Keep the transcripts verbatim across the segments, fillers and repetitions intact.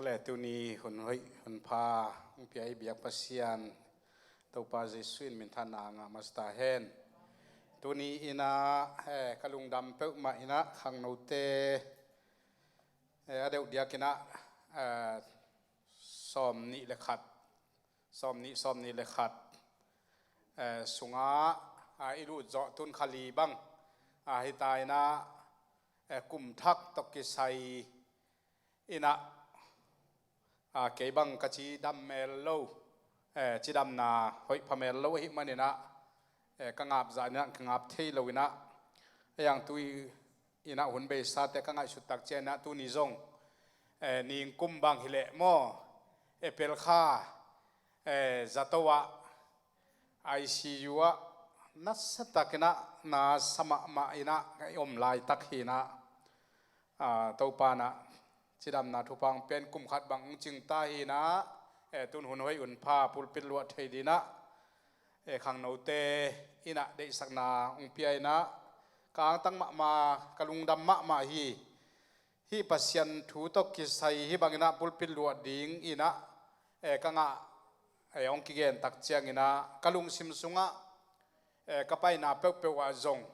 Tua leh tuni hun hoih hun pha hong pia i biak Pasian Topa Jesuh in minthanna ngah masa ta hen. Tuni in ah, eh, ka lungdam peuhmah in ah khangnote, eh, a deuh diak in ah, eh, sawm nih le khat, sawm nih, sawm nih le khat, eh, sungah, ah, i lut zawh tun kha li bang, ah, hi ta in ah, eh, kum thak tawh kisai in ah, ah, kei bang ka cidam mel lo, eh, cidamna hoih pha mel lo ahih man in ah, eh, ka ngap zah in ah ka ngap thei lo in ah, a yang tui in ah hun beisate ka ngaihsut tak ciang in ah tuni zong, eh, ningkum bang hi leh maw, April kha, eh, zato ah I C U ah nasa tak in ah, nasa mahmah in ah i om laitak hi in ah, ah, Topa in ah cidamna thupha hong pia in kum khat bang hong cing ta hi in ah, eh, tun hun hoih hun pha pulpit luah thei ding in ah, eh, khangnote in ah deihsakna hong pia in ah, ka angtang mahmah, ka lungdam mahmah hi. Hih Pasian thu tawh kisai hih bang in ah pulpit luah ding in ah, eh, ka ngah, eh, hong kigen tak ciang in ah ka lungsim sungah, eh, ka paina peuhpeuh ah zong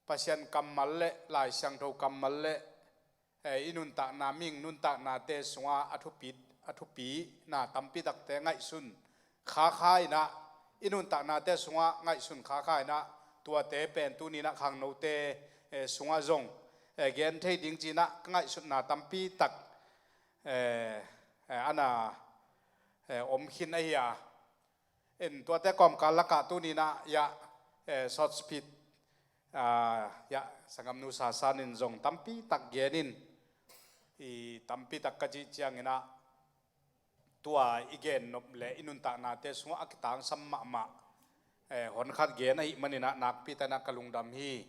Pasian kammal le Lai Siangtho kammal le, eh, i nuntakna, mihing nuntaknate sungah a thupi, a thupina tampi takte ngaihsun khakha in ah, i nuntaknate sungah ngaihsun khakha in ah, tuate pen tuni in ah khangnote, eh, sungah zong, eh, gen thei ding ci in ah ka ngaihsutna tampi tak, eh, eh, a na, eh, om khin ahi a. In tuate kawmkal lakah tuni in ah, ya, eh, short speech, ah, ya, sanggamnu Sasan in zong tampi tak gen in, i tampi tak ka cih ciang in ah, tua i gen nop le i nuntaknate sungah a kitangsam mahmah, eh, honkhat gen ahih man in ah nakpi tak in ah ka lungdam hi.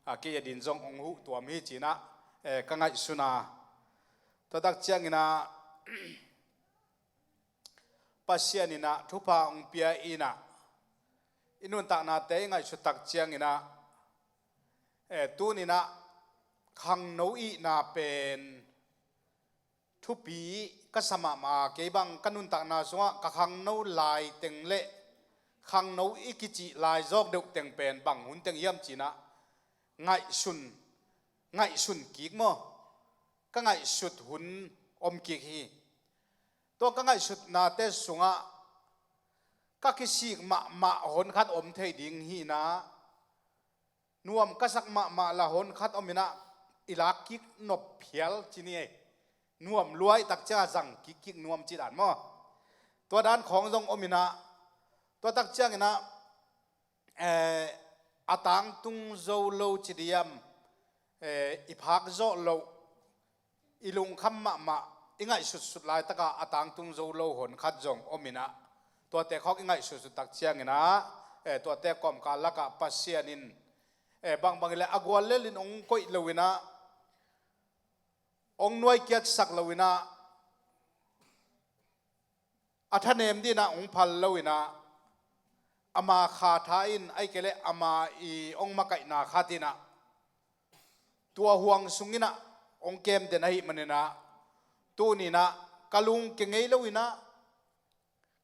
A, kei a din zong hong huh tuam hi ci in ah, eh, ka ngaihsun a. Tua tak ciang in ah Pasian in ah thupha hong pia in ah, i nuntaknate i ngaihsut tak ciang in ah, eh, tuni in ah khangno ihna pen thupi ka sa mahmah a, kei bang ka nuntakna sungah ka khangno lai teng le khangno i kicih lai zawk deuh teng pen bang hun teng hiam ci in ah ngaihsun, ngaihsun kik maw, ka ngaihsut hun om kik hi. Tua ka ngaihsutnate sungah ka kisik mahmah honkhat om thei ding hi in ah, nuam ka sak mahmah la honkhat om in ah, i lak kik nop phial ci ni ei. Nuam luai tak ciang a zang kik kik nuam ci dan maw. Tua dan khawng zong om in ah, tua tak ciang in ah, eh, a tangtung zo lo ci diam, eh, i phak zawh loh, i lungkham mahmah, i ngaihsutsut laitak a a tangtung zo lo honkhat zong om in ah, tuate khawng i ngaihsutsut tak ciang in ah, eh, tuate kawmkal lakah Pasian in, eh, bangbang hi leh a guallel in hong koih lo in ah, hong nuaikiatsak lo in ah, a thanem ding in ah hong phal lo in ah, ama kha tha in, ahih kei leh ama i hong makaihna khat in ah, tua huang sung in ah hong kem den ahih man in ah, tuni in ah ka lungkia ngei lo in ah,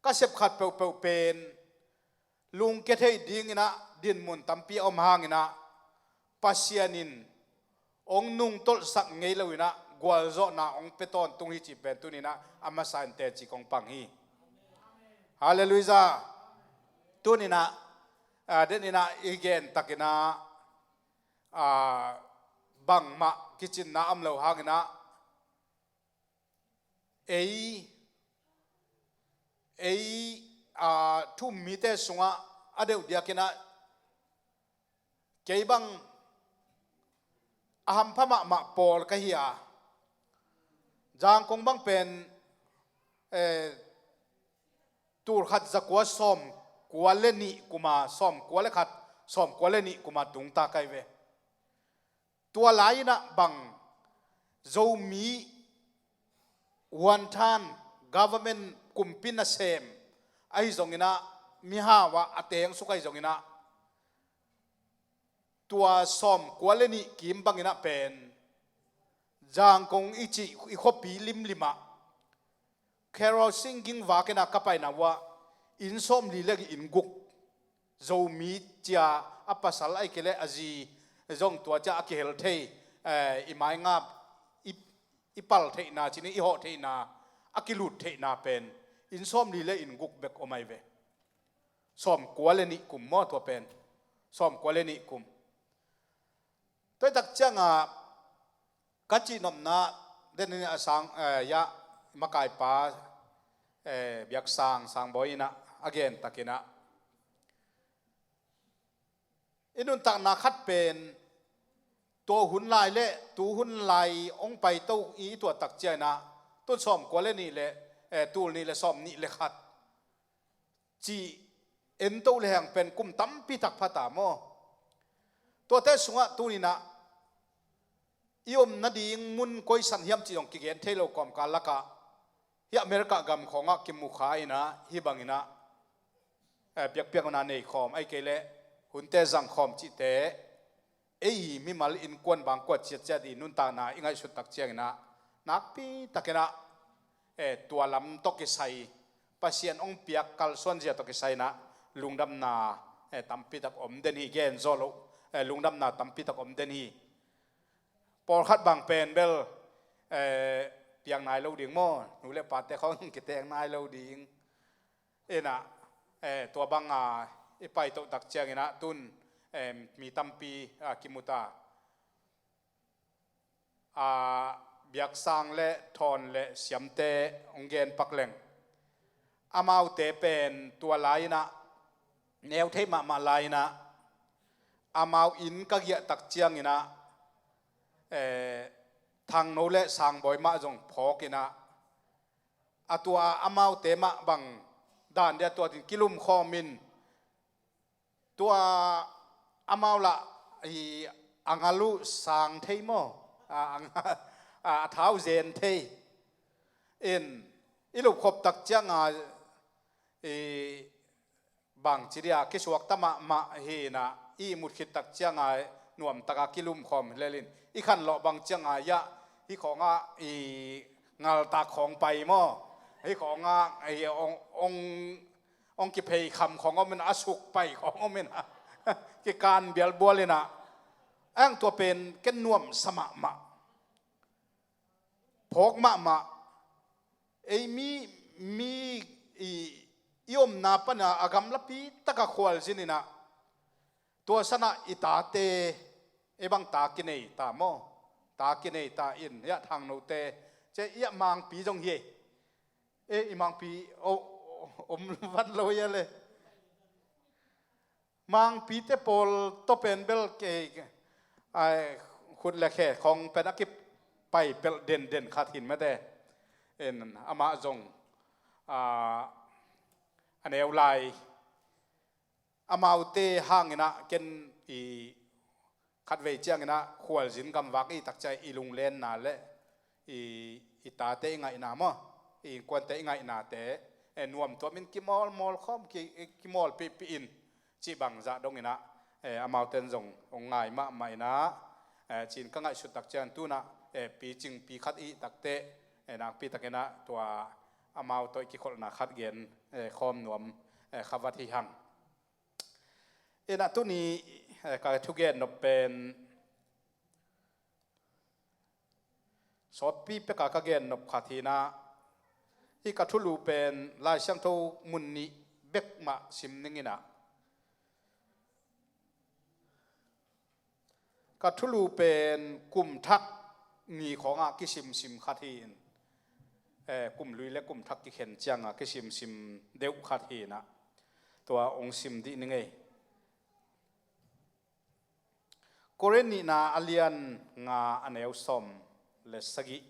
ka sep khat peuhpeuh pen lungkia thei ding in ah dinmun tampi a om hang in ah, Pasian in hong nungtolhsak ngei lo in ah gualzawhna hong pia tawntung hi cih pen tuni in ah a masa in teci kong pang hi. Halleluiah. Tuni in ah, ah, den in ah i gen tak in ah, ah, bangmah kicinna om lo hang in ah, ei, ei, ah, thu-um mite sungah a deuh diak in ah kei bang a hampha mahmah pawl ka hi a, Zangkong bang pen, eh, tul khat za kua sawm kua le nih kum a, sawm kua le khat, sawm kua le nih kum a tung ta ka hi ve. Tua lai in ah bang Zomi wanthan government kumpi nasem ahi zong in ah, mihau ah a teng suk ahi zong in ah, tua sawm kua le nih kim bang in ah pen Zangkong i cih i khuapi limlim ah Carol Singh Ging vak in ah ka paina uah inn sawmli le inn guk, Zomi cia a pasal ahih kei leh a zi zong tua cia a kihel thei, eh, i maingap, i, i pal theihna, cih ni, i hawh theihna, a kilut theihna pen inn sawmli le inn guk bek om ahi ve. Sawmkua le nih kum maw tua pen? Sawmkua le nih kum. Tua hi tak ciangah ka cihnopna den in a sang, eh, ya makaipa, eh, biaksang, Sangbawi in ah a gen takin ah, i nuntakna khat pen tua hun lai le tu hun lai hong paito i, i tuah tak ciangin ah, tun sawmkua le nih le, eh, tul nih le sawmnih le khat cih ento le hang pen kum tampi tak pha ta maw? Tuate sungah tuni in ah i om nading mun koi san hiam cih zong kigen thei lo kawmkal lakah, hih America gam khawngah kimu kha in ah, hih bangin ah, eh, biakpiakna nei khawm, ahih kei leh hunte zang khawm cihte, ei mimal innkuan bang kuat ciatciat i nuntakna i ngaihsut tak ciangin ah, nakpi takin ah, eh, tua lam tawh kisai, Pasian hong piak kalsuanzia tawh kisai in ah lungdamna, eh, tampi tak om den hi, gen zaw loh, eh, lungdamna tampi tak om den hi. Pawlkhat bang pen bel, eh, piang nai lo ding maw, nu le pate khawng kiteng nai lo ding. In ah, eh, tua bang a i paito tak ciangin ah tun, eh, mi tampi a kimu ta. A, biaksang le thawn le siamte hong gen pak leng, amaute pen tua lai in ah neu thei mahmah lai in ah, amau inn ka giah tak ciangin ah, eh, Thangno le Sangbawi mah zong phawk in ah, a tua amaute mah bang dan dia tua din kilum khawm in, tua amau lah i a ngal uh sang thei maw? A, a nga-, a, a thau zen thei. In, i lupkhop tak cianga, i, bangci dia kisuakta mahmah hi in ah, i ihmut khit tak cianga nuamtaka kilumkhawm lel in, i khanlawh bang cianga, iah, hih khawngah i ngaltak khawng pai maw? Hih khawngah i ong, ong, ong kiphei kham khawng om in ah, a suk pai khawng om in ah, kikan bialbual in ah, ang tua pen ken nuamsa mahmah. Phawk mahmah. Ei mi, mi i, i omna pana a gamlapi taka khualzin in ah, tua sanah i tate, ei bang ta kinei ta maw? Ta kinei ta in, iah Thangnote, cia iah Mangpi zong hi ei. Ei, i Mangpi, o, o, om vat lo iah le. Mangpite pawl tawh pen bel kei, ai, khut le khe khawng pen a kipai pelh denden khat hi in mate. In amah zong, a, a neu lai. Amaute hangin ah ken i khatvei ciangin ah khualzin gamvak i tak ciang i lunglenna le i, i tate i ngaihna maw, i innkuante i ngaihnate, eh, nuamtuam in kimawlmawl khawm, ki, kimawlpihpih in cih bangzah dongin ah, eh, amaute in zong hong ngai mahmah in ah, eh, ci-in ka ngaihsut tak ciang tu-in ah, eh, picing pi khat i hih takteh, eh, nakpi takin ah tua amau tawh i kikholhna khat gen, eh, khawm nuam, eh, kha vat hi hang. In ah tuni, eh, ka thugennop pen sawtpi peka ka gennop khat hi in ah, hih ka thulu pen Lai Siangtho mun nih bek mah sim ning in ah, ka thulu pen kum thak ni khawngah kisimsim khat hi in, eh, kum lui le kum thak kikhen ciangah kisimsim deuh khat hi in ah, tua hong sim dih ning ei. Korin nihna a lian nga a neu sawm le sagih,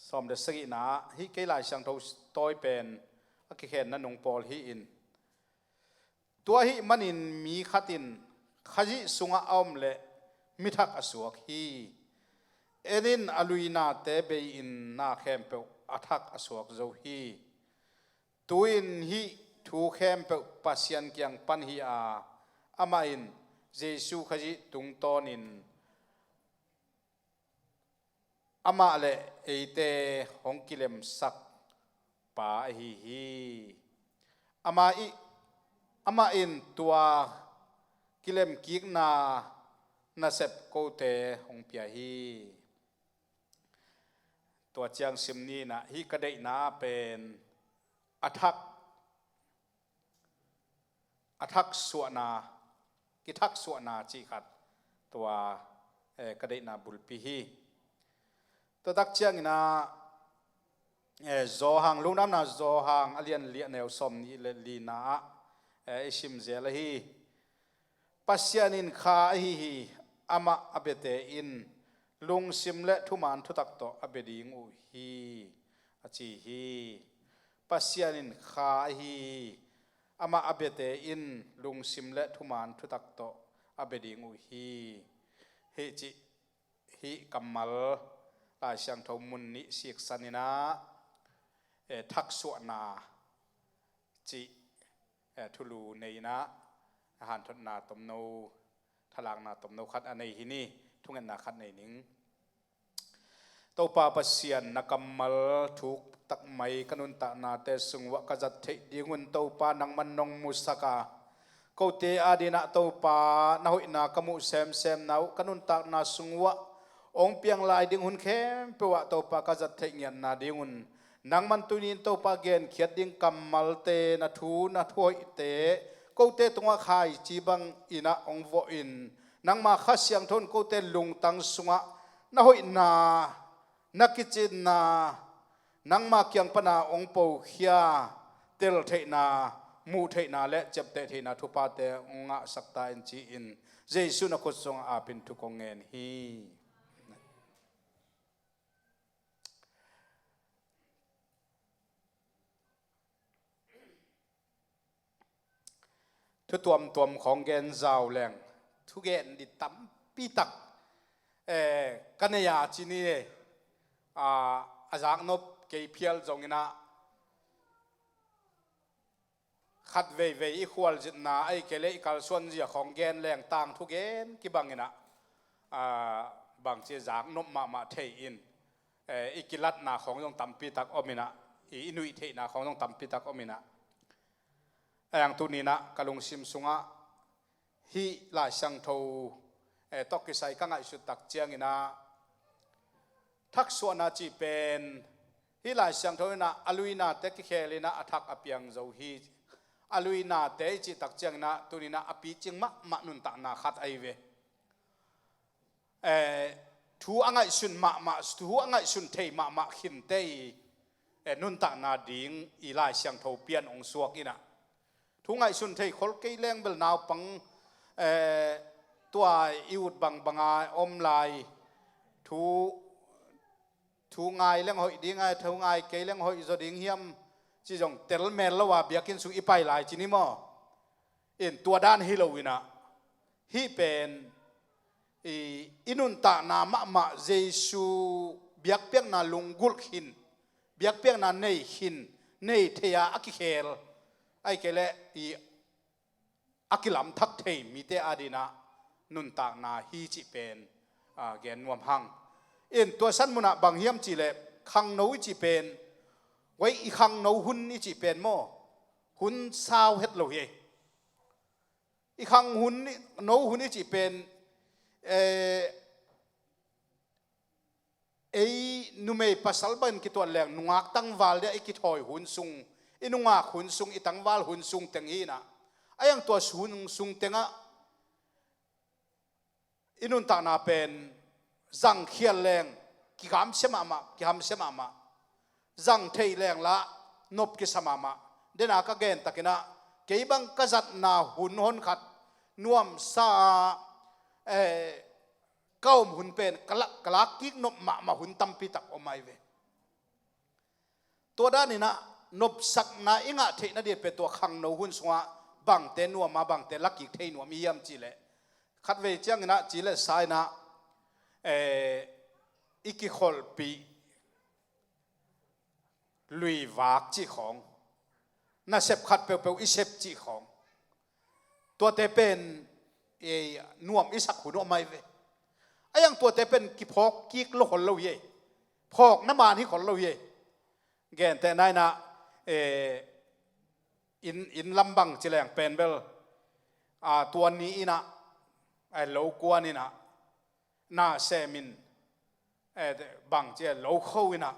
sawm le sagihna ah, hih kei Lai Siangtho tawi pen a kikhenna nung pawl hi in, tua ahih manin mi khat in Khazih sungah a om leh mi thak a suak hi. En in, a luinate bei-in na khempeuh a thak a suak zo hi. Tu-in hih thu khempeuh Pasian kiang pan hi a, amah in Jesu Khazih tungtawnin amah le eite hong kilemsak Pa ahi hi. Amah ih, amah in tua kilemkikna nasep kote hong pia hi. Tua ciang sim ni in ah hih ka deihna pen a thak, a thak suahna, kithak suahna cih khat tua, eh, ka deihna bulpi hi. Tua tak ciangin ah, eh, Johan, Lungdamna Johan a lian li a neu sawm nih le lina ah, eh, i sim zel ahi. Pasian in kha ahi hi, amah a biate in lungsim le thuman thutak tawh a bia ding uh hi, a ci hi. Pasian in kha ahi hi, amah a biate in lungsim le thuman thutak tawh a bia ding uh hi. Hih cih, hih kammal Lai Siangtho mun nih siksan in ah, eh, thaksuahna cih, eh, thulu nei in ah, hanthotna tomno, thalakna tomno khat a nei hi ni. Thungetna khat nei ning. Topa Pasian, na kammal thuk tak mai ka nuntaknate sung uah ka zat theih dingun Topa nangman nong musak a, kote adingin ah Topa na hoihna ka muh semsemna uh ka nuntakna sung uah hong piang lai ding hun khempeuh ah Topa ka zat theih ngiatna dingun nangman tuni-in Topa genkhiat ding kammalte, na thu, na thuhoihte kote tungah khaici bangin ah hong vawh in, nangma Kha Siangtho in kote lungtang sungah na hoihna, na kicinna, nangma kiang pana hong pokhia, tel theihna, muh theihna le ciapteh theihna thuphate hong ngahsak ta in ci-in Jesu na khut sungah apin thu kong ngen hi. Thu tuamtuam khawng gen zau leng, thugen ding tampi tak, eh, ka nei a ci ni, eh, a, a zaknop kei phial zongin ah khat veivei i khualzinna ahih kei leh i kalsuanzia khawng gen leng tangthu gen kibangin ah, a, bangci zaknop mahmah thei in, eh, i kilatna khawng zong tampi tak om in ah, i, i nuih theihna khawng zong tampi tak om in ah. A yang tuni-in ah ka lungsim sungah hih Lai Siangtho, eh, tawh kisai ka ngaihsut tak ciangin ah, thaksuahna cih pen hih Lai Siangtho in ah a luinate kikhel in ah a thak a piang zo hi. A luinate i cih tak ciangin ah tuni-in ah a picing mahmah nuntakna khat ahi ve. Eh, thu a ngaihsun mahmah, thu a ngaihsun thei mahmah khinte i, eh, nuntakna ding i Lai Siangtho pian hong suak in ah, thu ngaihsun thei khol kei leng bel naupang, eh, tua i ut bangbanga om lai, thu, thu ngai leng hoih ding a, thu ngai kei leng hoih zaw ding hiam ci zong tel mel lo a biakinn sung i pai lai ci ni maw? In tua dan hi lo in ah, hih pen i, i nuntakna mahmah Jesu biakpiakna lunggulh khin, biakpiakna nei khin, nei thei a a kikhel, ahih kei leh i a kilamthak thei mite adingin ah nuntakna hi cih pen, a, gen nuam hang. In tua san munah bang hiam cih leh khangno i cih pen, wei i khangno hun i cih pen maw, hun sau het lo hi. I khang hun, no hun i cih pen, eh, ei numei pasal bangin kituat leng nungak tangval dia i kithawi hun sung, i nungak hun sung, i tangval hun sung teng hi in ah, a yang tua hun sung tengah i nuntakna pen zang khial leng kihamsia mahmah, kihamsia mahmah. Zang theih leng lah nop kisa mahmah. Dena ka gen takin ah, kei bang ka zatna hun hon khat nuamsa, eh, ka om hun pen ka lak, ka lak kik nop mahmah hun tampi tak om ahi ve. Tua danin ah nopsakna i ngah theihna ding pen tua khangno hun sungah bangte nuam a, bangte lakik thei nuam i hiam cih leh, khatvei ciangin ah ci le sa in ah, eh, i kikholhpih luivak cih khawng, nasep khat peuhpeuh i sep cih khawng, tuate pen, eh, nuam i sak hun om ahi ve. A yang tuate pen kiphawk kik lo khol lo hi ei. Phawkna man hi khol lo hi ei. Gentehna in ah, eh, inn, inn lam bang ci leng pen bel, ah, tua ni in ah, eh, lo kuan in ah, na sem in, eh, bang ci, lo kho in ah,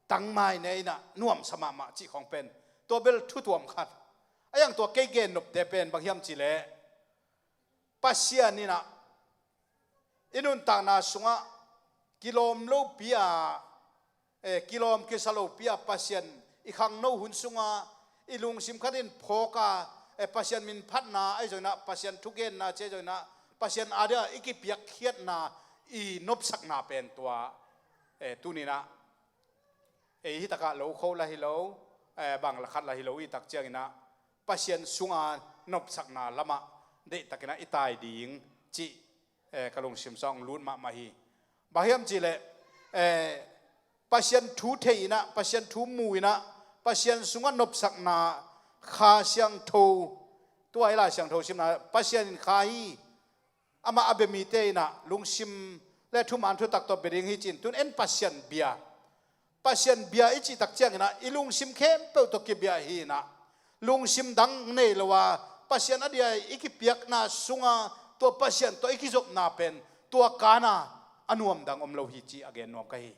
tangmai ne in ah, nuamsa mahmah cih khawng pen, tua bel thu tuam khat. A iang tua kei gen nopte pen bang hiam cih leh, Pasian in ah i nuntakna sungah kilawm lopi a, eh, kilawm kisa lopi a Pasian i khangno hun sungah i lungsim khat in phawk a, eh, Pasian min phatna ahi zongin ah, Pasian thugenna ci ahi zongin ah, Pasian adia i kipiakkhiatna, i nopsakna pen tua, eh, tuni in ah ei hi takah lo kho lah hi lo, eh, bang lah khat lah hi lo i tak ciangin ah, Pasian sunga nopsakna lamah deihtakin ah i tai ding cih, eh, ka lungsim sungah hong lut mahmah hi. Bang hiam cih leh, eh, Pasian thu thei in ah, Pasian thu mu in ah, Pasian sungah nopsakna, Kha Siangtho, tua i Lai Siangtho simna, Pasian in kha hi, amah a bia mite in ah lungsim le thuman thutak tawh bia ding hi ci-in, tun en Pasian bia. Pasian bia i cih tak ciangin ah i lungsim khempeuh tawh kibia hi in ah, lungsim dang nei lo a, Pasian adia i kipiakna sunga tua Pasian tawh i kizopna pen, tua kana a nuam dang om lo hi cih a gen nuam ka hi.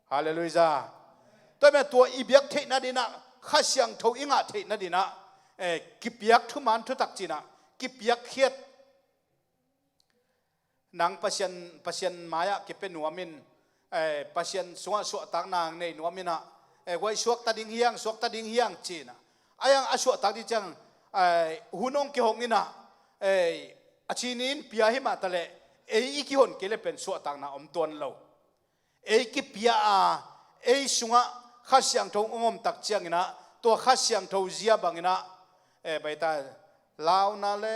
Halleluiah. Tua ahih manin tua i biak theihna dingin ah, Kha Siangtho i ngah theihna dingin ah, eh, kipiak thuman thutak ci-in ah, kipiakkhiat. Nang Pasian, Pasian mai-ah kipia nuam in, eh, Pasian sungah suahtakna nei nuam in ah, eh, guai suakta ding hi hang, suakta ding hi hang ci-in ah, a iang a suahtak ding ciang, eh, hun hong kihong in ah, eh, a ci ni in pia hi mah taleh, ei i kihon kei leh pen suahtakna om tuan lo. Ei kipia a, ei sungah Kha Siangtho hong om tak ciangin ah, tua Kha Siangtho zia bangin ah, eh, baita, launa le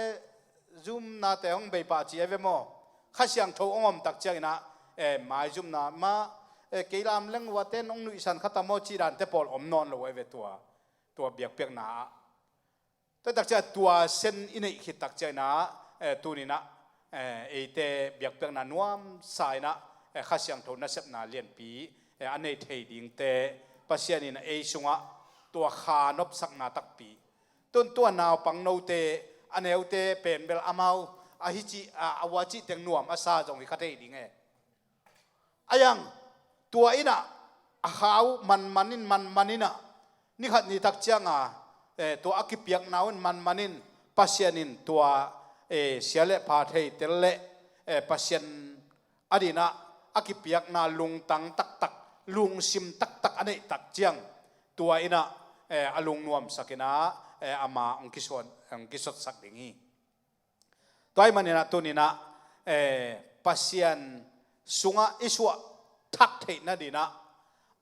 zumnate hong bei pah ci a ve maw. Kha Siangtho hong om tak ciangin ah, eh, maizumna mah, eh, kei lam leng uaten hong nuihsan kha ta maw cih dante pawl om nawn lo a ve tua, tua biakpiakna ah. Tua tak ciang tua sen i neih khit tak ciangin ah, eh, tuni in ah, eh, eite biakpiakna nuamsa in ah, eh, Kha Siangtho nasepna lianpi, eh, a nei thei dingte, Pasian in ei sungah tua kha nopsakna takpi. Tun tua naupang note, a neute pen bel amau a hi cih, a, a ua cih teng nuam a sa zong hi kha thei ding e. A iang, tua in ah, a kha uh manman in, manman in ah, ni khat ni tak ciang a, eh, tua a kipiakna uh in manman in, Pasian in tua, eh, sia le pha thei tel le, eh, Pasian a dingin ah, a kipiakna lungtang taktak, lungsim taktak a neih tak ciang, tua in ah, eh, a lungnuamsak in ah, eh, ama hong kisuan, hong kisotsak ding hi. Tua ahih manin ah tuni in ah, eh, Pasian sungah i suah thak theihna dingin ah,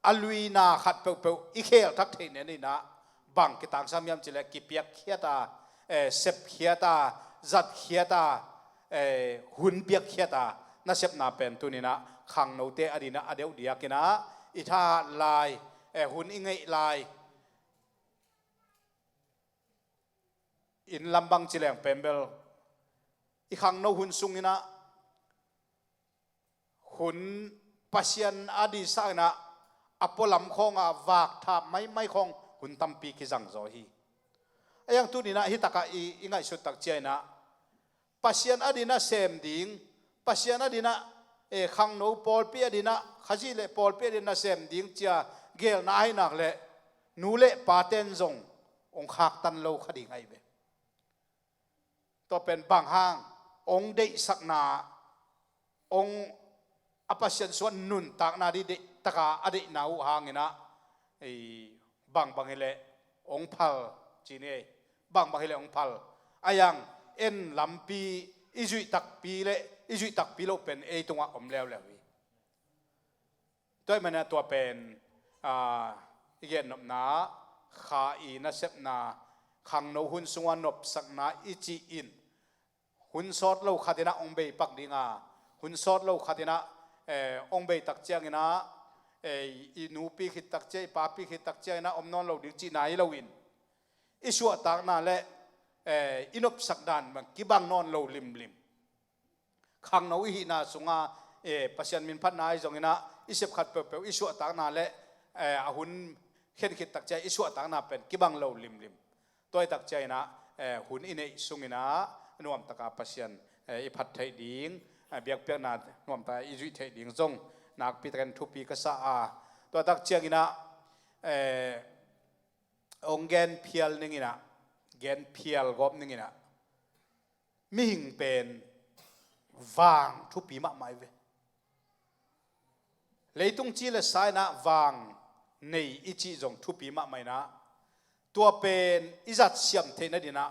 a luina khat peuhpeuh i khel thak theihna dingin ah, bang kitangsam hiam cih leh kipiakkhiat a, eh, sepkhiat a, zatkhiat a, eh, hun piakkhiat a, nasepna pen tuni in ah khangnote a dingin ah a deuh diakin ah, i thahat lai, eh, hun i ngeih lai, inn lam bang ci leng pen bel, i khangno hun sungin ah, hun Pasian a dingsa in ah, a pualam khawng a vak thap maimai khawng hun tampi kizang zaw hi. A iang tuni in ah hi tak ah i, i ngaihsut tak ciang in ah, Pasian a dingin ah sem ding, Pasian a dingin ah, eh, khangno pawlpi a dingin ah, Khazih le pawlpi a dingin ah sem ding ci-a gelna ahi nak leh, nu le pate'n zong hong khaktan lo kha ding ahi ve. Tua pen bang hang, hong deihsakna, hong a Pasian sungah nuntakna ding deih tak a a deihna uh hangin ah, ei, bangbang hileh hong phal ci ni ei, bangbang hileh hong phal. A iang, en lampi i zuih takpi le i zuih takpi loh pen ei tungah om leuleu hi. Tua ahih manin ah tua pen, ah, i gennopna, kha i nasepna, khangno hun sungah nopsakna i cih in, hun sawt lo khat in ah hong bei pak ding a, hun sawt lo khat in ah, eh, hong bei tak ciangin ah, eh, i nupi khit tak ciang, i papi khit tak ciangin ah om nawn lo ding cihna hi loin, i suahtakna le, eh, i nopsak dan bang kibang nawn lo limlim. Khangno i hihna sungah, eh, Pasian min phatna ahi zongin ah, i sep khat peuhpeuh i suahtakna le, eh, a hun khen khit tak ciang i suahtakna pen kibang lo limlim. Tua i tak ciang inah, eh, hun i neih sung inah nuamtaka Pasian, eh, i phat theih ding, eh, biakpiakna nuamtaka i zuih theih ding zong nakpi takin thupi ka sa a. Tua tak ciang inah, eh, hong genphial ning inah, genphial gawp ning inah, mihing pen vang thupi mahmah i ve. Leitung ci le sa inah vang nei i cih zong thupi mahmah inah, tua pen i zat siam theihna dinah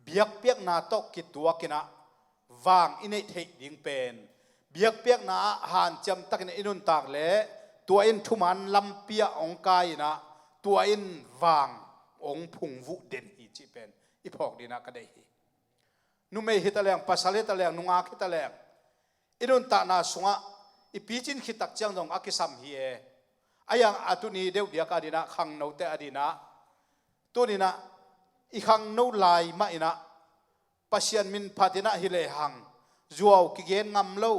biakpiakna tawh kituak inah vang i neih theih ding pen biakpiakna ah hanciam takin i nuntak le tua in thuman lampi ah hong kai inah tua in vang hong phungvuh den hi cih pen i phawk dinah ka deih hi. Numei hi ta leng, pasal hi ta leng, nungak hi ta leng, i nuntakna sungah i picin khit tak ciang zong a kisam hi e. A yang a tuni deuh diak a dinah, khangnote a dinah, tuninah i khangno lai mah inah Pasian min phat inah hi lehang zuau kigen ngam lo,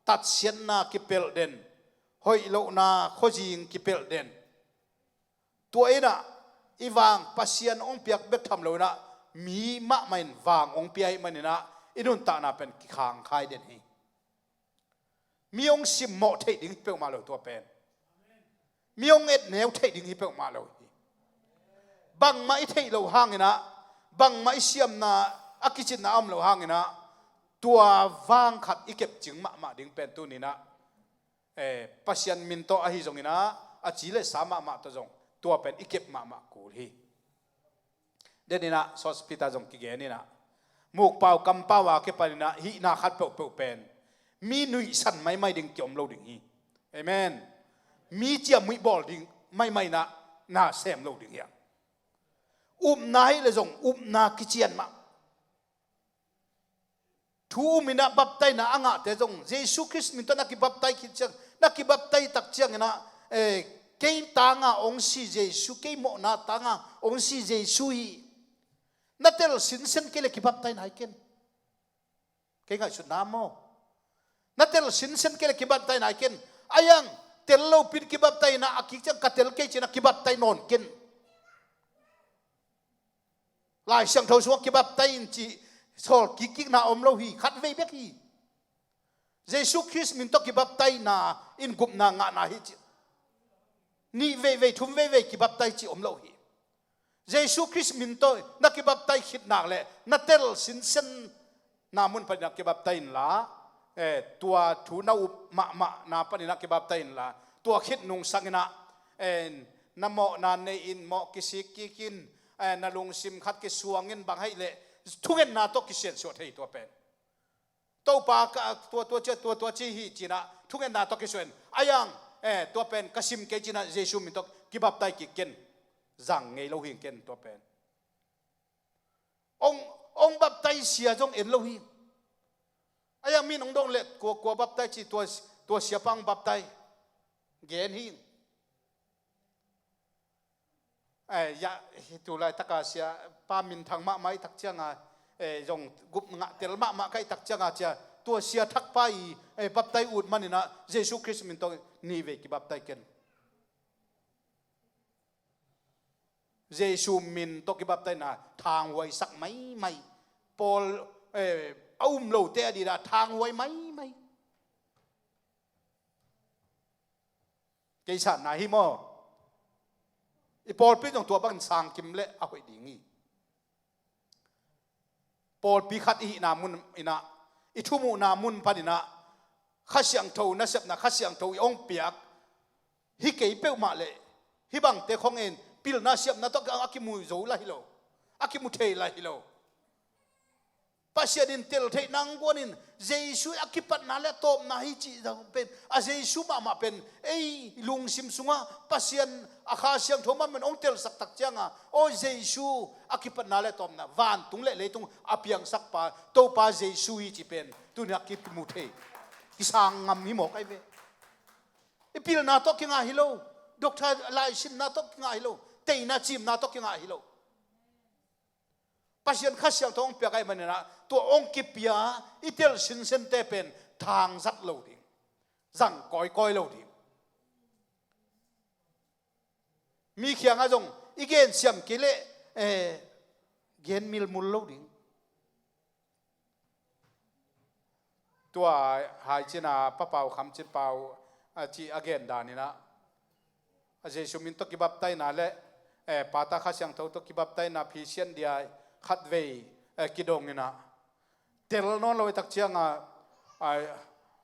tatsiatna kipelh den, hoih lohna khuazing kipelh den. Tua inah i vang Pasian hong piak bek tham lo inah mi mahmah in vang hong pia hi maninah i nuntakna pen kikhangkhai den hi. Mi hong simmawh theih ding hi peuhmah lo tua pen. Mi hong etneu theih ding hi peuhmah lo hi. Bangmah i theih loh hanginah, bangmah i siamna a kicinna a om loh hanginah tua vang khat i kepcing mahmah ding pen tuninah, eh, Pasian min tawh ahi zonginah a ci le sa mahmah tawh zong tua pen i kep mahmah kul hi. Deninah Sawspi ta zong kigen inah mukpau kampau a kipaninah hihna khat peuhpeuh pen mi nuihsan maimai ding kiom lo ding hi. Amen. Mi ciamnuih bawl ding maimai inah na sem lo ding hi a. Upna hi le zong upna kician mah. Thu um inah baptaina a ngahte zong Jesu Khrist min tawh na kibaptai khit ciang, na kibaptai tak cianginah, eh, kei tanga hong si Jesu, kei mawhna tanga hong si Jesu hi. Na tel sinsen kei le kibaptai nai ken. Kei ngaihsutna maw? Na tel sinsen kei le kibaptai nai ken. A yang tel lopin kibaptai inah a kik ciang ka tel kei cinah kibaptai nawn ken. Lai Siangtho sungah kibaptai in cih sawl kikkikna om lo hi, khat vei bek hi. Jesu Khrist min tawh kibaptaina in gupna ngahna hi cih. Nih veivei, thum veivei kibaptai cih om lo hi. Jesu Khrist min tawh na kibaptai khit nak le na tel sinsen na mun paninah kibaptai inla, eh, tua thu na up mahmahna paninah kibaptai inla, tua khit nung sanginah, eh, na mawhna nei in mawh kisik kikin, eh, na lungsim khat kisuangin bang haih leh thungetna tawh kisiansuah thei tua pen. Topa ka tua tua cia, tua tua ci hi cinah thungetna tawh kisuah in. A yang, eh, tua pen ka sim kei cinah Jesu min tawh kibaptai kik ken. Zang ngei lo hi ken tua pen. Ong, ong baptai sia zong en lo hi. A yang min ong dong le kua, kua baptai ci tua, tua siapa ong baptai. Gen hi. Eh, ya, hi tu laitaka sia pa minthang mahmah i tak cianga, eh, zong gup ngah tel mahmah ka i tak cianga cia, tua sia thakpa i, eh, baptai ut maninah Jesu Khrist min tawh ni vei kibaptai ken. Jesu min tawh kibaptaina thanghuaisak maimai. Pawl, eh, a um lote a dida thanghuai maimai. Kei sanna hi maw? I pawlpi zong tua bangin sangkim le a hoih ding hi. Pawlpi khat i hihna mun inah, i thumuhna mun paninah, Kha Siangtho nasepna, Kha Siangtho i ong piak hi kei peuhmah le, hih bangte khong en pilna siamna tawh a kimu zo la hi lo, a kimu thei la hi lo. Pasian in tel theih nang guanin Jesu a kipatna le a tawpna hi cih zong pen, a Jesu mahmah pen ei lungsim sungah Pasian a Kha Siangtho mahmah in hong telsak tak cianga, aw Jesu a kipatna le a tawpna, vantung le leitung a piangsakpa Topa Jesu hi cih pen tuni a kimu thei, kisang ngam hi mawk ahi ve. I pilna tawh kingah hi lo, doctor laisinna tawh kingah hi lo, teina cimna tawh kingah hi lo. Pasian Kha Siangtho hong piak ahih maninah tua hong kipia i tel sinsente pen thangzat lo ding, zang kawikawi lo ding. Mi kiangah zong i gen siam kei leh, eh, gen milmul lo ding. Tua hai cina Pa Pau Kham Cin Pau a ci a gen dan inah, a Jesu min tawh kibaptaina le, eh, Pa, Ta, Kha Siangtho tawh kibaptaina phisian dia khatvei, eh, kidong inah, tel nawn lo i tak cianga, ai,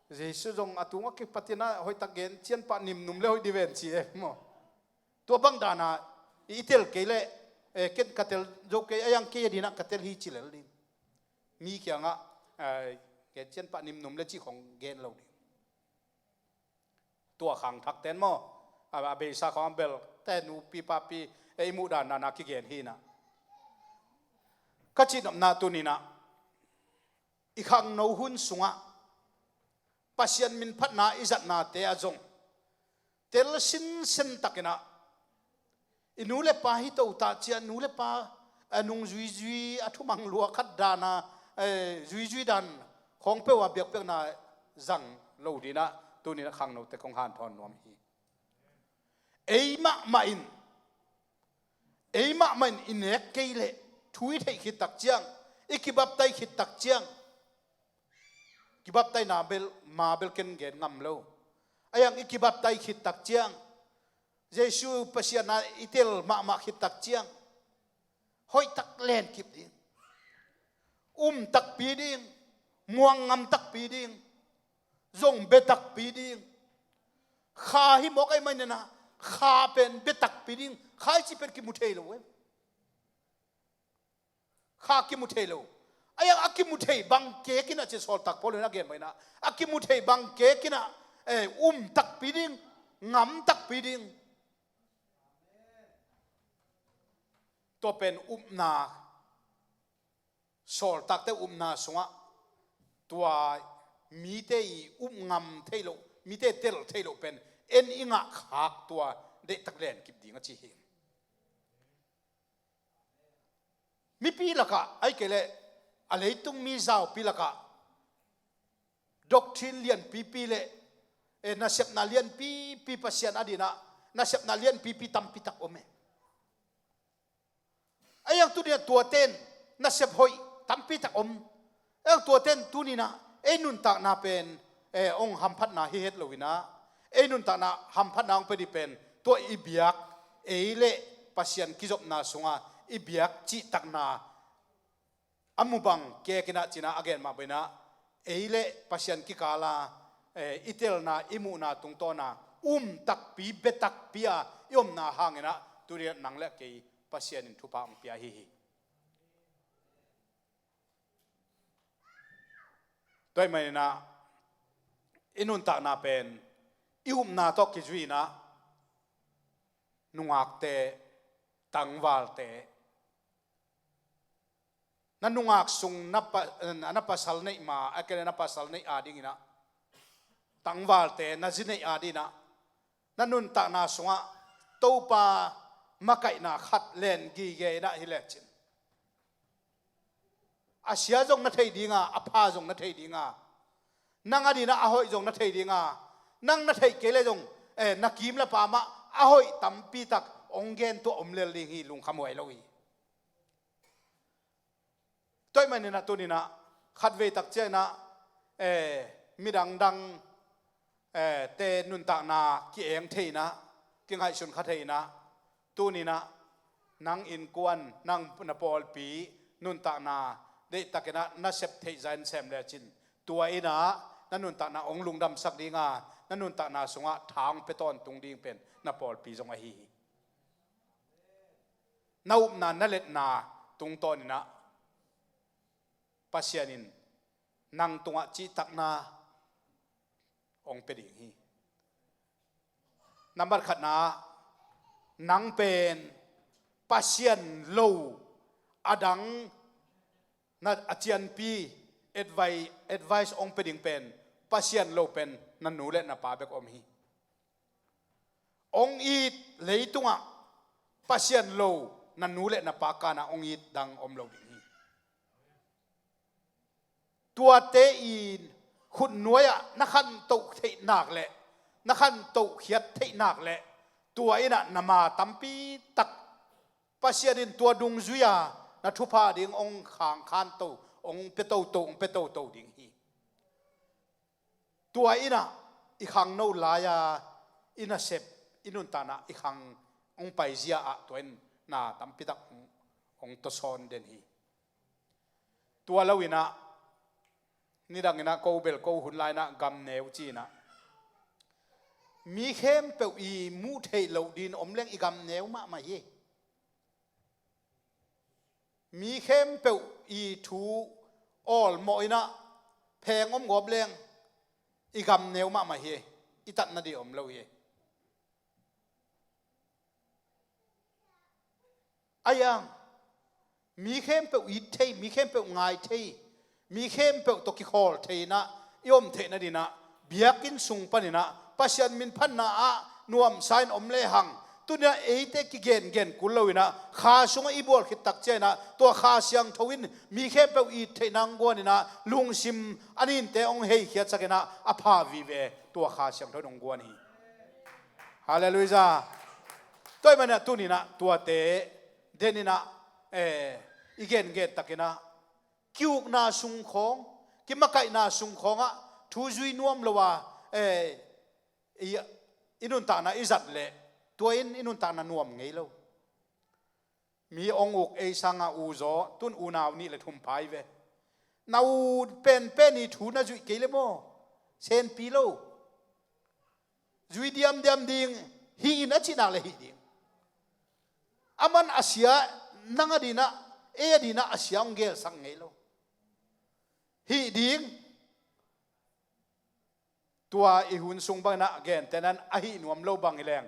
Jesu zong a tungah kipatina hoihtak gen cian pah nimnum le hoih diven ci e maw. Tua bang dana i tel kei leh, eh, ken ka tel zo kei, a yang kei a dinah ka tel hi ci lel ding. Mi kiangah, eh, gen cian pah nimnum le cih khong gen lo ding. Tua khangthak ten maw, a, a beisa khong a bel te nupi papi, eh, i muh dan dana kigen hinah. Ka cihnopna tuninah i khangno hun sungah Pasian min phatna i zatnate ah zong tel sinsen takinah i nu le pa hi to ta cia, nu le pa a nung zuizui, a thumang lua khat dana, eh, zuizui dan khawng peuh a biakpiakna zang lo dinah tuninah khangnote kong hanthawn nuam hi. Ei mahmah in, ei mahmah in i nek kei leh thu i theih khit tak ciang, i kibaptai khit tak ciang, kibaptaina bel, ma bel ken gen ngam lo. A yang i kibaptai khit tak ciang, Jesu Pasian a i tel mahmah khit tak ciang, hoihtak lenkip ding, um takpi ding, muang ngam takpi ding, zong bia takpi ding. Kha hi mawk ahi maninah, kha pen bia takpi ding, kha i cih pen kimu thei lo em. Kha kimu thei lo. A yang a kimu thei bang kekinah ci Sawltak Paul in a gen maninah, a kimu thei bang kekinah, eh, um takpi ding, ngam takpi ding. Tua pen upna, sawltakte upna sungah tua mite i up ngam theih loh, mite tel theih loh pen en i ngah khak tua deihtak lenkip ding a ci hi. Mipi lakah, ahih kei leh a leitung mi zaupi lakah doctrine lianpipi le, eh, nasepna lianpipi, Pasian a dinah nasepna lianpipi tampitak om e. A yang tuninah tuaten nasep hoih tampitak om. A yang tuaten tuninah ei nuntakna pen, eh, hong hamphatna hi het loinah, ei nuntakna hamphatna hong pia dih pen tua i biak, ei le Pasian kizopna sunga i biak cihtakna a mu bang kekinah cinah a gen mah bangin ah, ei le Pasian kikala, eh, i telna, i muhna tungtawna um takpi, bia takpi a i omna hanginah tuninah nang le kei Pasian in thupha hong pia hi hi. Tua ahih maninah i nuntakna pen i upna tawh kizui inah nungakte, tangvalte, na nungak sung na pa, na pasal neih ma, a kei le na pasal neih adinginah, tangvalte na zi neih adinginah, na nuntakna sungah Topa makaihna khat len gige inah hi lecin, a sia zong na thei dinga, a pha zong na thei dinga, nang a dinah a hoih zong na thei dinga, nang na theih kei le zong, eh, na kim le pamah a hoih tampitak hong gen tuah om lel ding hi, lungkham huai lo hi. Tua ahih maninah tuninah khatvei tak cianginah, eh, midang dang, eh, te nuntakna ki-eng thei inah, kingaihsun kha thei inah, tuninah nang innkuan, nang na pawlpi nuntakna deihtakinah na sep theih zain sem lecin, tua inah na nuntakna hong lungdamsak dinga, na nuntakna sungah tha hong pia tawntung ding pen na pawlpi zong ahi hi. Na upna, na letna tungtawninah Pasian in nang tungah cihtakna hong pia ding hi. Nambat khatna, nang pen Pasian lo a dang na a cianpi advi-, advice hong pia ding pen Pasian lo pen na nu le na pa bek om hi. Hong it leitungah Pasian lo na nu le na pa kanah hong it dang om lo ding hi. Tuate in khutnuai-ah na khantoh theih nak le na khantoh khiat theih nak le Tua in ah na ma tampi tak Pasian in tua dungzui-a na thupha ding hong khangkhan to, hong pia toto, hong pia toto ding hi. Tua in ah i khangno lai-a i nasep, i nuntakna i khang hong paizia ah tua in na tampi tak hong, hong tawsawn den hi. Tua lo in ah, nidang in ah ko bel ko hun lai in ah gamneu ci in ah, mi khempeuh i muh theih loh ding om leng i gamneu mahmah hi. Mi khempeuh i thu awlmawh in ah pheng om gawp leng i gamneu mahmah hi. I tatna ding om lo hi. Ahi hang mi khempeuh it thei, mi khempeuh ngai thei, mi khempeuh tawh kikhawl thei in ah i om theihna ding in ah biakinn sung pan in ah Pasian minphatna ah nuamsa in om lehang, tuni-ah eite kigengen kul lo in ah kha sungah i bual khit tak ciang in ah tua Kha Siangtho in mi khempeuh it theihna hong guan in ah lungsim a ninte hong heikhiatsak in ah a pha vive tua Kha Siangtho in hong guan hi. Halleluiah. Tua ahih manin ah tuni in ah tuate den in ah, eh, i gengen tak in ah kiukna sung khawng, kimakaihna sung khawngah thu zui nuam lo a, eh, i, i nuntakna i zat leh tua in i nuntakna nuam ngei lo. Mi hong uk ei sanga u zaw, tun unau nih le thum pha hi ve. Na u penpen i thu na zuih kei le maw? Senpi lo. Zui diamdiam ding, hih in a cih nak le hih ding. Aman a sia, nang a ding in ah, ei a ding in ah a sia hong gelsak ngei lo. Hih ding, tua i hun sung bang in ah gentehna in a hih nuam lo bang hi leng,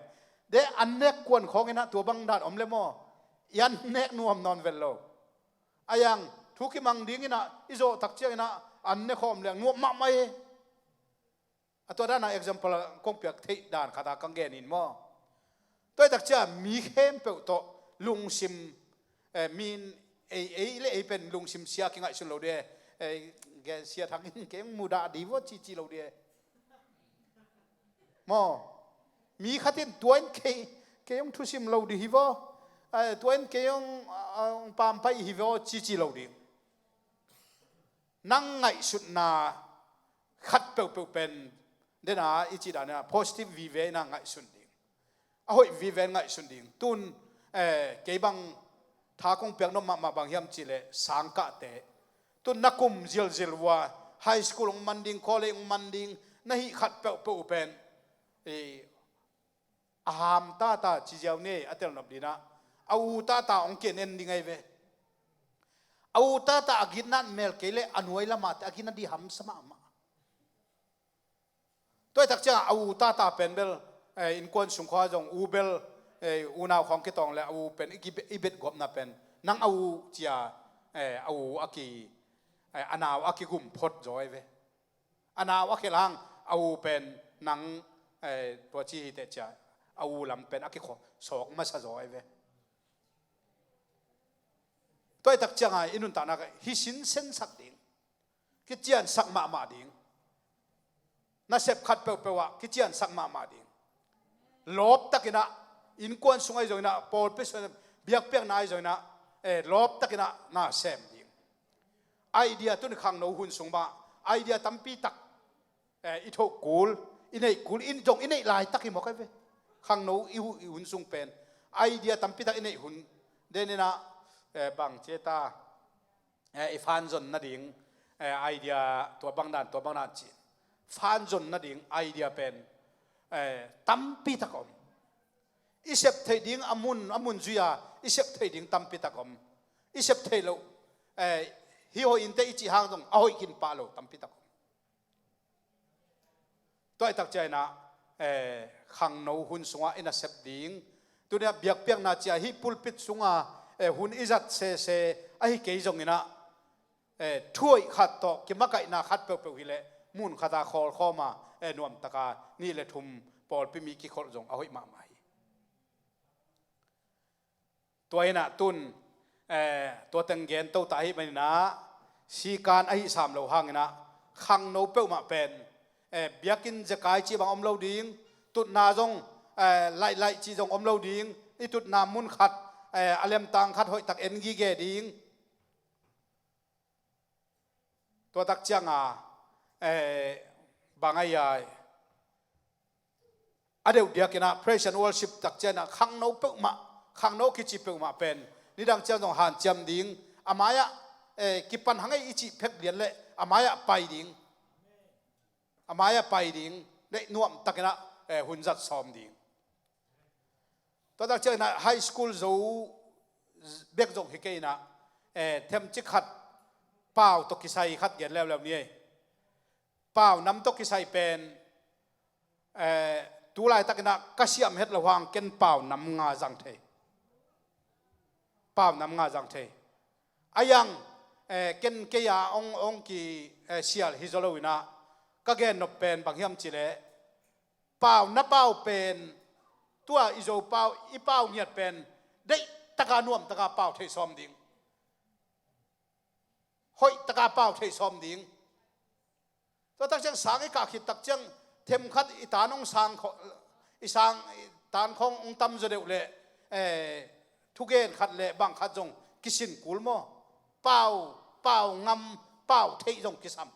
de an nek kuan khawng in ah tua bang dan om le maw? I an nek nuam nawn vet lo. Ahi hang thu kimang ding in ah i zawh tak ciang in ah an ne khawm leng nuam mahmah hi. A tua dan a example kong piak theih dan khat a kang gen in maw? Tua ahih tak ciang mi khempeuh tawh lungsim, eh, mi in ei, ei le ei pen lungsim sia kingaihsun lo ding, eh, gen sia thak in kei hong mudah ding vaw cici lo ding. Maw? Mi khat in tua in kei, kei hong thusim lo ding hi vaw. Eh, tua in kei hong, ah, hong pampai hi vaw cici lo ding. Nang ngaihsutna khat peuhpeuh pen, den a i cih dan in ah positive vive in ah ngaihsun ding. A hoih vive in ngaihsun ding. Tun, eh, kei bang tha kong piak nop mahmah bang hiam cih leh sangkahte. Tun na kum zialzial uh a, high school hong man ding, college hong man ding, na hih khat peuhpeuh uh pen, eh, a ham tata ci ziau ni a telnop ding in ah, a u tata hong ken en ding ahi ve. A u tata a gitna mel kei leh a nuai lamah te a gitna ding hamsa mahmah. Tua ahih tak ciang a u tata pen bel, eh, innkuan sung khawng zong u bel, eh, unau khawng kitawng leh a u pen i ki, i bet gawpna pen nang a u cia, eh, a u a ki, eh, a nau a kigum phot zaw ahi ve. A nau a khelh hang a u pen nang, eh, tua ci hi teh cia, a u lam pen a kikhawk sawk masa zaw ahi ve. Tua ahih tak ciang a i nuntakna hi sinsensak ding, kiciansak mahmah ding. Nasep khat peuhpeuh ah kiciansak mahmah ding. Lawp tak in ah, innkuan sung ahi zong in ah, pawlpi sung, biakpiakna ahi zong in ah, eh, lawp tak in ah na sem ding. Idea tun khangno hun sung mah, idea tampi tak, eh, i thoh kul, i neih kul, i zong i neih laitak hi mawk ahi ve. Khangno i hu-, i hun sung pen idea tampi tak i neih hun, den in ah, eh, bang ci ta, eh, i fan zon nading, eh, idea tua bang dan, tua bang dan ci. Fan zon nading idea pen, eh, tampi tak om. I sep theih ding a mun, a mun zui-a i sep theih ding tampi tak om. I sep theih loh, eh, hi hoih in teh i cih hang zong a hoih khin pah lo tampi tak om. Tua ahih tak ciang in ah, eh, khangno hun sungah i nasep ding, tuni-ah biakpiakna ci-a hih pulpit sungah, eh, hun i zat sese ahi kei zong in ah, eh, thu hoih khat tawh kimakaihna khat peuhpeuh hi leh mun khat a khawlkhawm a, eh, nuamtak a nih le thum pawlpi mi kikholh zong a hoih mahmah hi. Tua in ah tun, eh, tua teng gen to ta ahih manin ah, sikan ahi sam lo hangin ah, khangno peuhmah pen, eh, biakinn zekai cih bang om lo ding, tutna zong, Eh, laih laih cih zong om lo ding. I tutna mun khat, eh, a lemtang khat hoihtak en gige ding. Tua tak cianga, eh, bang a i ai a deuh diakinah praise and worship tak cianah khangno peuhmah, khangno kici peuhmah pen nidang ciang zong hanciam ding. A mai-ah, eh, kipan hangei i cih phek lian leh a mai-ah pai ding. A mai-ah pai ding. Neih nuamtakinah, eh, hun zat sawm ding. Tua tak cianginah high school zo bek zong hi kei inah, eh, themcik khat pau tawh kisai khat gen leuleu ni ei. Pau nam tawh kisai pen, eh, tu laitakinah ka siam het lo hang ken pau nam nga zang thei. Pau nam nga zang thei. A yang, eh, ken kei a ong, ong ki, eh, sial hi zaw lo inah ka gen nop pen bang hiam cileh, pau na pau pen, tua i Zo pau, i pau ngiat pen deihtaka nuamtaka pau thei sawm ding. Hoihtaka pau thei sawm ding. Tua tak ciang sang i kah khit tak ciang themkhat i tan hong sang kho-, i sang, i tan khawng hong tam zaw deuh leh, eh, thugen khat leh bang khat zong kisin kul maw? Pau, pau ngam, pau theih zong kisam.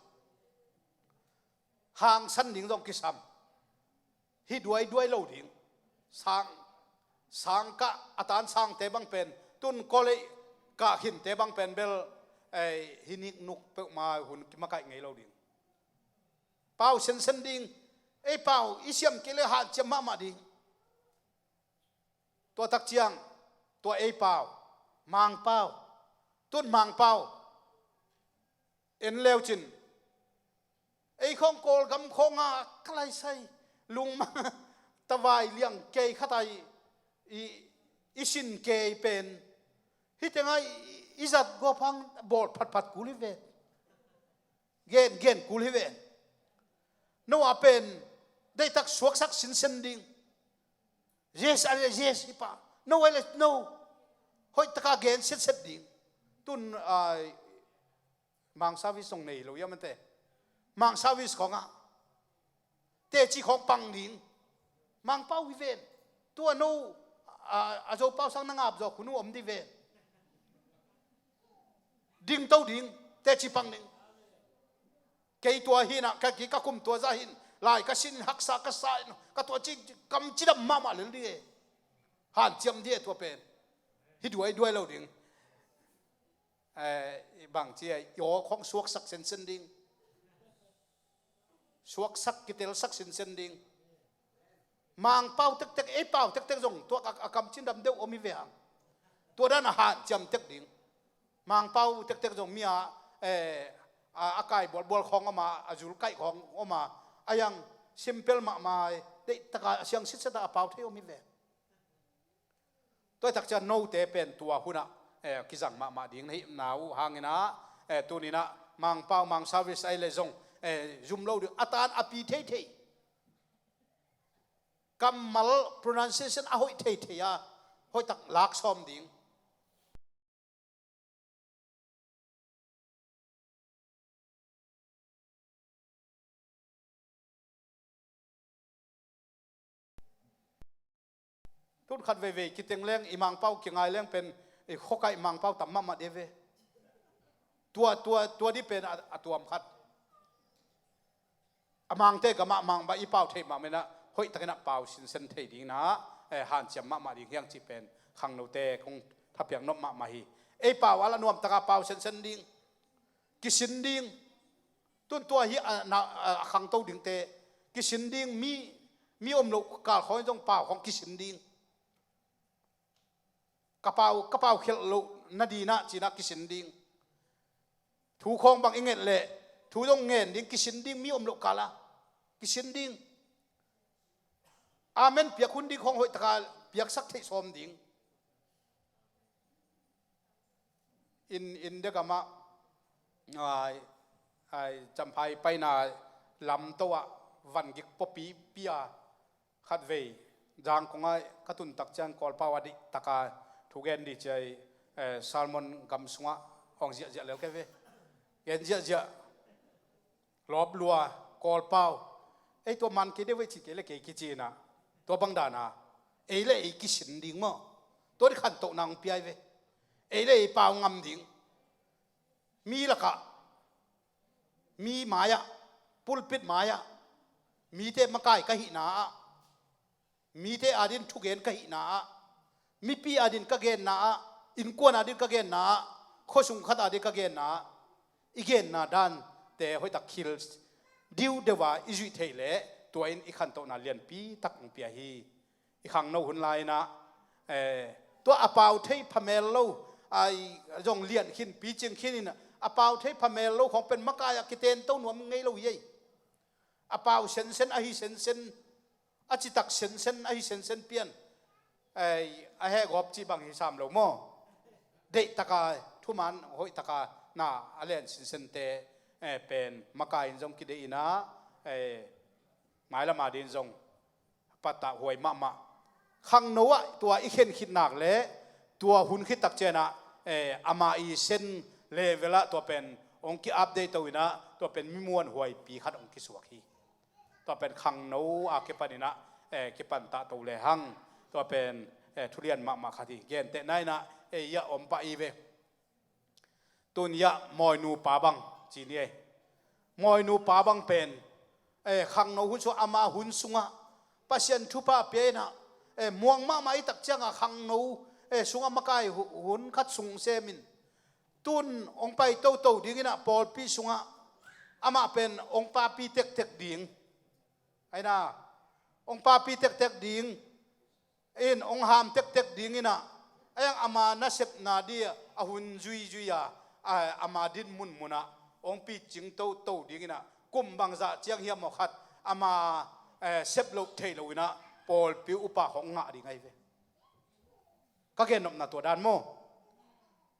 Hangsan ding zong kisam. Hi duaiduai lo ding. Sang, sang kah a tan sangte bang pen, tun college kah khinte bang pen bel, eh, hi niknuk peuhmah hun kimakaih ngei lo ding. Pau sensen ding. Ei pau i siam kei le hanciam mahmah ding. Tua tak ciang, tua ei pau, Mangpau, tun Mangpau en leucin, ei khawng Kawlgam khawnga ka laisai lungmang tavai liang kei khat ai i, i sin kei pen hitenga i, i zat guaphang bawl phatphat kul hi ven. Gen, gen kul hi ven. No a pen deitak suaksak sinsen ding. Yes, ale yes, hi pa. No, ale no. Hoihtaka gen setset ding. Tun ai, Mang service zong nei lo ia mante. Mang service khawngah teci khawng pang ding. Mangpau hi ven. Tua no, a, a Zopau sang na ngap zawk hun uh om di ven. Dingto ding, teci pang ding. Kei tua hinah, ka ki ka kum tua zah hin, lai ka sin in haksa ka sa in, ka tua ci, kam cidam mahmah lel ding e. Hanciam ding e tua pen. Hi duaiduai lo ding. Eh, bang ci e, i aw khawng suaksak sensen ding. Suaksak kitelsak sinsen ding. Mangpau tektek, ei pau tektek zong tua a, a kam cindam deuh om hi ve hang. Tua dan a hanciam tek ding. Mangpau tektek zong mi a, eh, a, a kai bualbual khawng om a, a zul kaih khawng om a, a yang simple mahmah, deihtaka a siang sitset a pau thei om hi ve. Tua tak ciang note pen tua hunah, eh, kizang mahmah ding na hihna uh hanginah, eh, tuninah Mangpau, Mang service ai le zong, eh, zum lo ding a tan a pi theithei. Kammal pronunciation a hoih theithei a, hoihtak lak sawm ding. Tun khat veivei kiteng leng i Mangpau kingai leng pen i khuakaih Mangpau tam mahmah dih ve. Tua, tua, tua dih pen a, a tuam khat. A Mangte gamah Mang bah i pau theih mahmah inah hoihtakinah pau sinsen thei ding inah, eh, hanciam mahmah ding hiang cih pen khangnote kong thapiak nop mahmah hi. Ei pau a la nuamtaka pau sensen ding. Kisin ding. Tun tua hi a, na, a, a khangto dingte. Kisin ding mi, mi om loh kal khawng zong pau khawng kisin ding. Ka pau, ka pau khelh loh na dinah cinah kisin ding. Thu khawng bang i nget leh thu zong ngen ding, kisin ding, mi om loh kala kisin ding. Amen piak hun ding khawng hoihtaka piaksak theih sawm ding. In, in dekamah ai, ai, Champhai paina lamto ah vangik pawpi pia khatvei Zangkong ah ka tun tak ciang Kawlpau a dih taka thu gen dih ciai, eh, sermon gam sungah hong ziahziah lel kei ve. Gen ziahziah. Lawp lua, Kawlpau. Ei tua man kei deuh ei ci kei le kei kici inah. Tua bang dana ei le ei kisin ding maw? Tua di khantohna hong pia hi ve. Ei le ei pau ngam ding. Mi lakah, mi mai-ah, pulpit mai-ah, mite makai ka hihna ah, mite adin thugen ka hihna ah, mipi adin ka genna ah, innkuan adin ka genna ah, khuasung khat adin ka genna ah, i genna dante hoihtak khil diudeuh a i zuih theih leh tua in i khantohna lianpi tak hong pia hi. I khangno hun lai-inah, eh, tua a pau thei phamel lo, ai, zong lian khin, picing khin in a pau thei phamel lo khong pen makai ah kitento nuam ngei lo hi ei. A pau sensen ahi sensen, a citak sensen ahi sensen pian, eh, a hehgawp cih bang hi sam lo maw? Deihtaka, thuman hoihtaka na a len sinsente, eh, pen makai in zong kideih inah, eh, mailam adin zong pattah huai mahmah. Khangno ah tua i khen khit nak le tua hun khit tak cianah, eh, ama i sen level ah tua pen hong ki-update to inah tua pen mi muanhuaipi khat hong kisuak hi. Tua pen khangno a kipan inah, eh, kipan tah to lehang tua pen, eh, thulian mahmah khat hi. Gentehna inah, eh, ei ah om pah i ve. Tun i ah mawinu pa bang ci ni ei. Mawinu pa bang pen, eh, khangno hun sungah, ama hun sungah Pasian thupha pia inah, eh, muang mahmah i tak ciangah khangno, eh, sungah makai hu-, hun khat sung semin tun hong pai toto ding inah pawlpi sungah amah pen hong papi tektek ding. Aina, hong papi tektek ding in, hong ham tektek ding inah, a iang ama nasepna dih a hun zuizui a, a, ama din munmunah hong picing toto ding inah, kum bangzah ciang hiam aw khat ama, eh, sep loh theih lo inah pawlpi upa khong ngah ding ahi ve. Ka gennopna tua dan maw?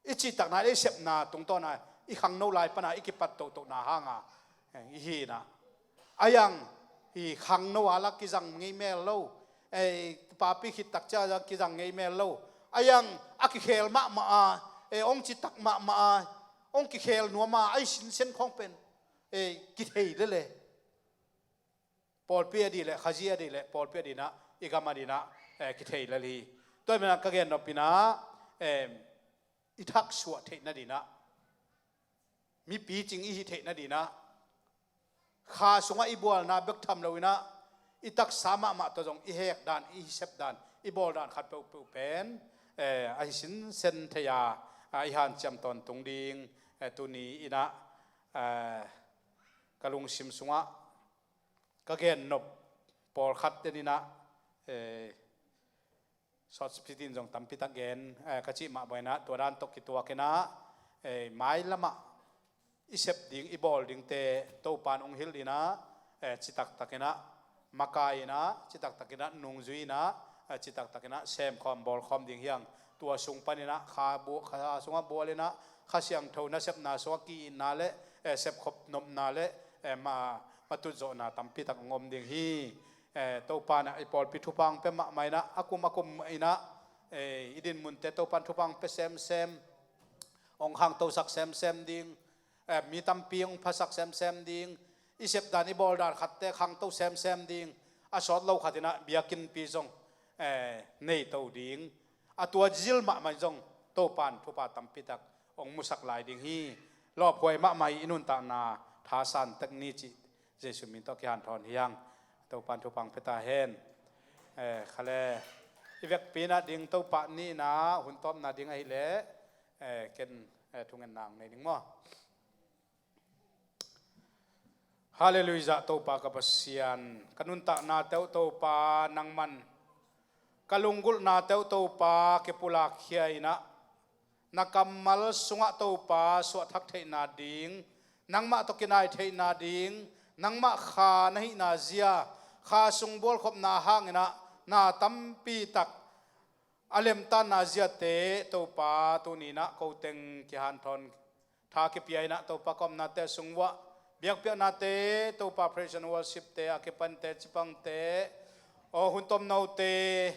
I cihtakna le i sepna tungtawna i khangno lai pana i kipat tohtohna hanga, eh, i hinah, a iang i khangno a lak kizang ngei mel lo, eh, papi khit tak cia kizang ngei mel lo, a iang a kikhel mahmah a, eh, hong citak mahmah a, hong kikhel nuam a, a i sinsen khawng pen, eh, kithei lele. Pawlpi a dih leh, Khazih a dih leh, pawlpi a dih inah, i gam a dih inah, eh, kithei lel hi. Tua hi manah ka gennop inah, eh, i thaksuah theih nadinah, mi picing i hih theih nadinah, kha sungah i bualna bek tham lo inah, i taksa mahmah tawh zong i hek dan, i sep dan, i bawl dan khat peuhpeuh pen, eh, a hi sinsen thei a, a i hanciam tawntung ding, eh, tuni inah, eh, ka lungsim sungah ka gennop pawlkhat teninah, eh, sawt spitin zong tampitak gen, eh, ka cih mah bang inah, tua dan tawh kituak inah, eh, mailamah i sep ding, i bawl dingte Topan hong hilh inah, eh, citaktak inah makai inah, citaktak inah nungzui inah, eh, citaktak inah semkhawm bawlkhawm ding hiang. Tua sung paninah kha bu-, kha sungah bual inah, Kha Siangtho nasepna sungah ki-itna le, eh, sepkhop nopna le, eh, ma, matutzawhna tampitak hong om ding hi. Eh, Topa inah i pawlpi thupha hong pia mahmah inah, a kum a kum inah, eh, i dinmunte Topan thupha hong pia semsem, hong khangtosak semsem ding, eh, mi tampi hong phasak semsem ding, i sepdan i bawldan khatte khangto semsem ding, a sawt lo khat inah biakinnpi zong, eh, neito ding, a tua zil mahmah in zong Topan thupha tampitak hong musak lai ding hi. Lawphuai mahmah hi, i nuntakna thasan tek ni cih Jesuh min tawh kihanthawn hi hang. Topan thupha hong pia ta hen. Eh, khale, i vekpi inah ding Topa ni inah hun tawpna ding ahileh, eh, ken, eh, thungetna hong nei ding maw? Halleluiah, Topa ka Pasian, ka nuntaknate uh Topa nangman, ka lunggulhnate uh Topa kipulakkhia inah, na kammal sungah Topa suahthak theihna ding, nangmah tawh kinai theihna ding, nangmah kha na hihna zia, kha sung bualkhopna hanginah na tampitak a lemtanna ziate Topa tuni inah ko teng kihanthawn, tha kipia inah Topa ka omnate sung uah, biakpiaknate Topa praise and worship-te a kipante cipangte, aw hun tomnote,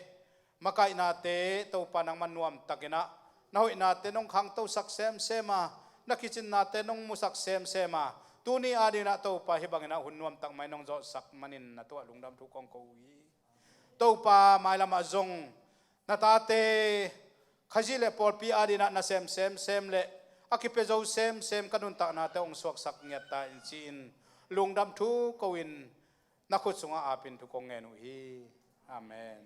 makaihnate Topa nangman nuamtak inah, na hoihnate nong khangtosak semsem a, na kicinnate nong musak semsem a, tuni adinah Topa hih bang inah hun nuamtak mai nong zawhsak manin na tuah lungdam thu kong ko uh hi. Topa, mailamah zong na tate Khazih le pawlpi adingin ah nasem semsem le a kipia zo semsem ka nuntaknate hong suaksak ngiat ta in ci-in lungdam thu ko-in na khut sungah apin thu kong ngen uh hi. Amen.